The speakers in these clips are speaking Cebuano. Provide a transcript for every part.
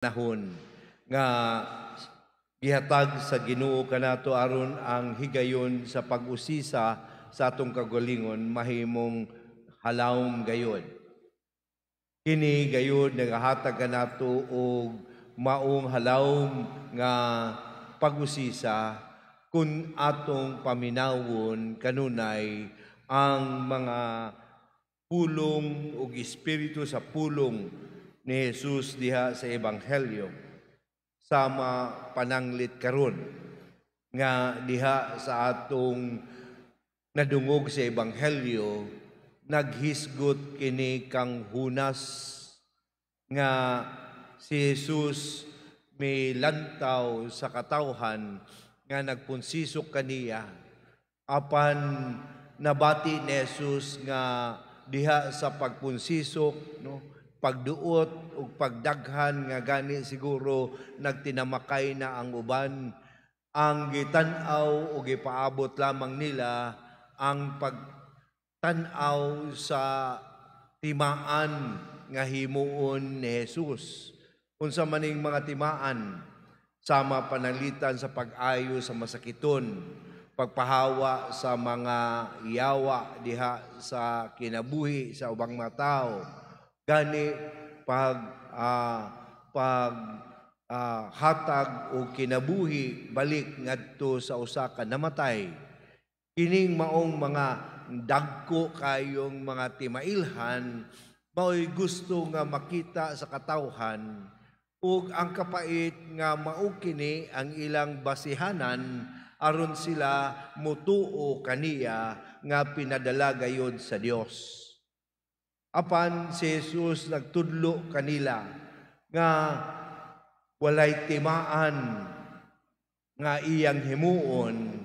Panahon nga gihatag sa Ginoo kanato aron ang higayon sa pag-usisa sa atong kagalingon mahimong halawom gayod. Kini gayod nagahatag kanato og maong halawom nga pag-usisa kung atong paminawon kanunay ang mga pulong ug espiritu sa pulong ni Jesus diha sa Ebanghelyo, sama pananglit karon nga diha sa atong nadungog sa Ebanghelyo, naghisgot kini kang Junas nga si Jesus may lantaw sa katawhan nga nagpunsisok kaniya, apan nabati ni Jesus nga diha sa pagpunsisok, no, pagduot ug pagdaghan nga gani siguro nagtinamakay na ang uban, ang gitan-aw o gipaabot lamang nila ang pagtan-aw sa timaan nga himuon ni Jesus. Unsa maning mga timaan? Sama pananglitan sa pag-ayo sa masakiton, pagpahawa sa mga yawa diha sa kinabuhi sa ubang mga tao, gani pag hatag og kinabuhi balik ngadto sa usa ka namatay. Kining maong mga dagko kayong mga timailhan mao'y gusto nga makita sa katawhan, ug ang kapait nga mao kini ang ilang basihanan aron sila mutuo kaniya nga pinadala gayod sa Dios. Apan si Jesus nagtudlo kanila nga walay timaan nga iyang himuon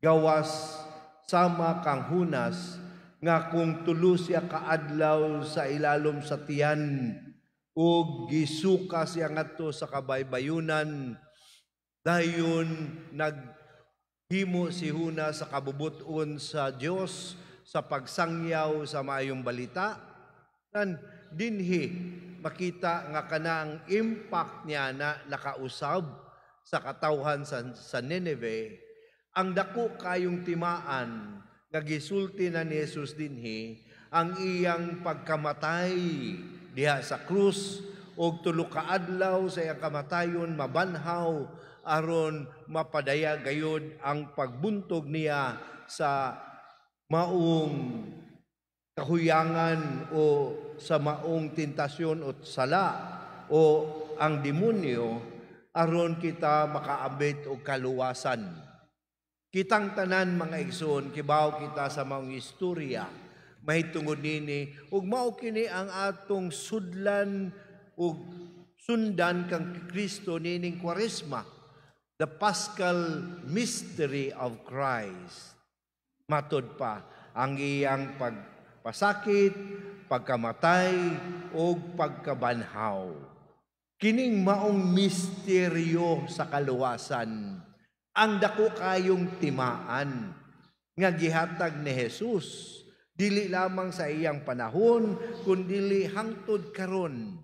gawas sama kang Junas nga kung tulo siya kaadlaw sa ilalom sa tiyan ug gisuka siya ngadto sa kabaybayunan, dayon naghimo si Junas sa kabubut-on sa Dios sa pagsangyaw sa maayong balita. Nan dinhi makita nga kanang impact niya na nakausab sa katawhan sa Nineveh. Ang dako kayong timaan nga gisulti na ni Jesus dinhi, ang iyang pagkamatay diha sa krus og tulo ka adlaw sa iyang kamatayon mabanhaw aron mapadaya gayod ang pagbuntog niya sa maong kahuyangan o sa maong tentasyon o sala o ang demonyo aron kita makaabit og kaluwasan. Kitang tanan, mga igsoon, kibaw kita sa maong istorya mahitungod nini ug mao kini ang atong sudlan ug sundan kang Kristo nining Kwaresma, the Paschal mystery of Christ. Matud pa ang iyang pagpasakit, pagkamatay ug pagkabanhaw. Kining maong misteryo sa kaluwasan ang dako kayong timaan nga gihatag ni Jesus dili lamang sa iyang panahon kundili hangtod karon.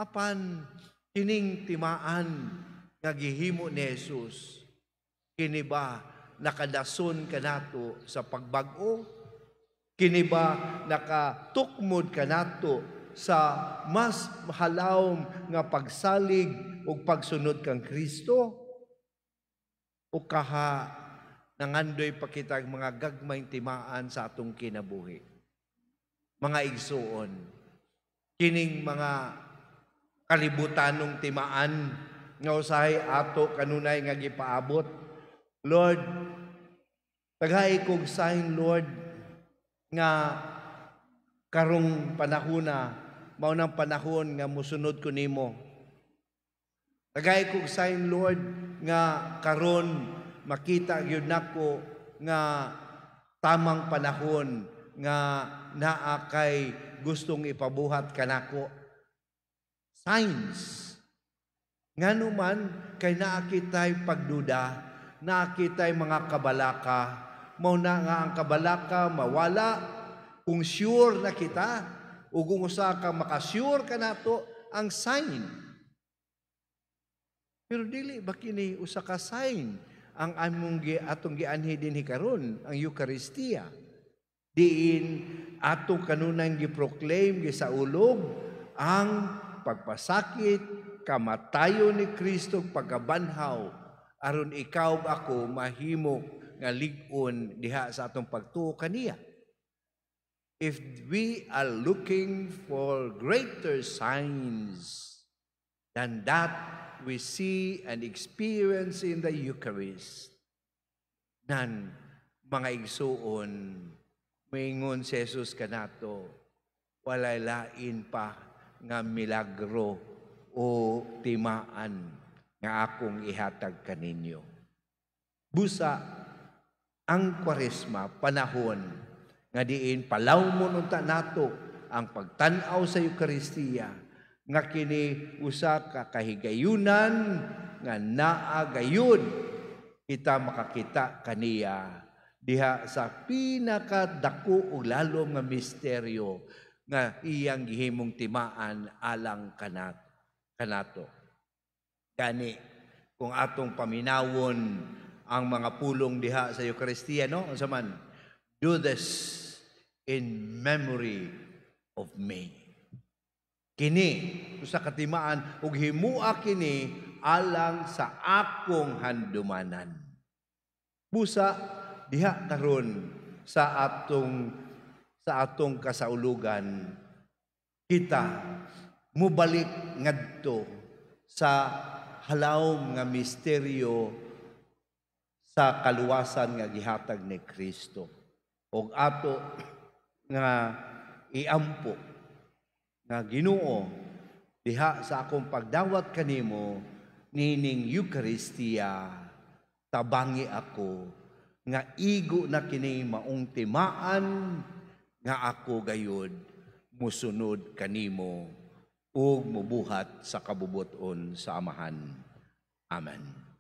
Apan kining timaan nga gihimo ni Jesus, kini ba nakadason kanato sa pagbag-o? Kini ba nakatukmod kanato sa mas halawom nga pagsalig ug pagsunod kang Kristo? O kaha nangandoy pa kitag mga gagmayng timaan sa atong kinabuhi? Mga igsuon, kining mga kalibutanong timaan nga usahay ato kanunay nga gipaabot. "Lord, tagahi kog sign, Lord, nga karong panahona mao nang panahon nga musunod ko nimo. Tagahi kog sign, Lord, nga karon makita gyud nako nga tamang panahon nga naa kay gustong ipabuhat kanako." Signs. Ngano man kay naa kitay pagduda, naa kitay mga kabalaka, mao na nga ang kabalaka mawala kung sure na kita ug kung usa ka makasure kanato ang sign. Pero dili ba kini usa ka sign ang among atong gianhi dinhi karon, ang Eucharistia? Diin atong kanunang gi-proclaim, gisaulog ang pagpasakit, kamatayon ni Kristo, pagkabanhaw, aron ikaw ug ako mahimo nga lig-on diha sa atong pagtuo kaniya. If we are looking for greater signs than that we see and experience in the Eucharist, nan mga igsuon, maingon si Jesus kanato, walay lain pa nga milagro o timaan nga akong ihatag kaninyo. Busa ang Kwaresma, panahon nga diin palawmon unta nato ang pagtan-aw sa Eucharistia, nga kini usa ka kahigayunan nga naa gayud kita makakita kaniya diha sa pinakadako ug lalom nga misteryo nga iyang gihimong timaan alang kanato. Gani kung atong paminawon ang mga pulong diha sa Eucharistia, no? Unsa man? "Do this in memory of me." Kini usa ka timaan ug himua kini alang sa akong handumanan. Busa diha karon sa atong kasaulugan, kita mubalik ngadto sa halawom nga misteryo sa kaluwasan nga gihatag ni Kristo ug ato nga iampo nga, "Ginoo, diha sa akong pagdawat kanimo nining Eucharistia, tabangi ako nga igo na kini maong timaan nga ako gayud musunod kanimo ug mubuhat sa kabubut-on sa Amahan." Amen.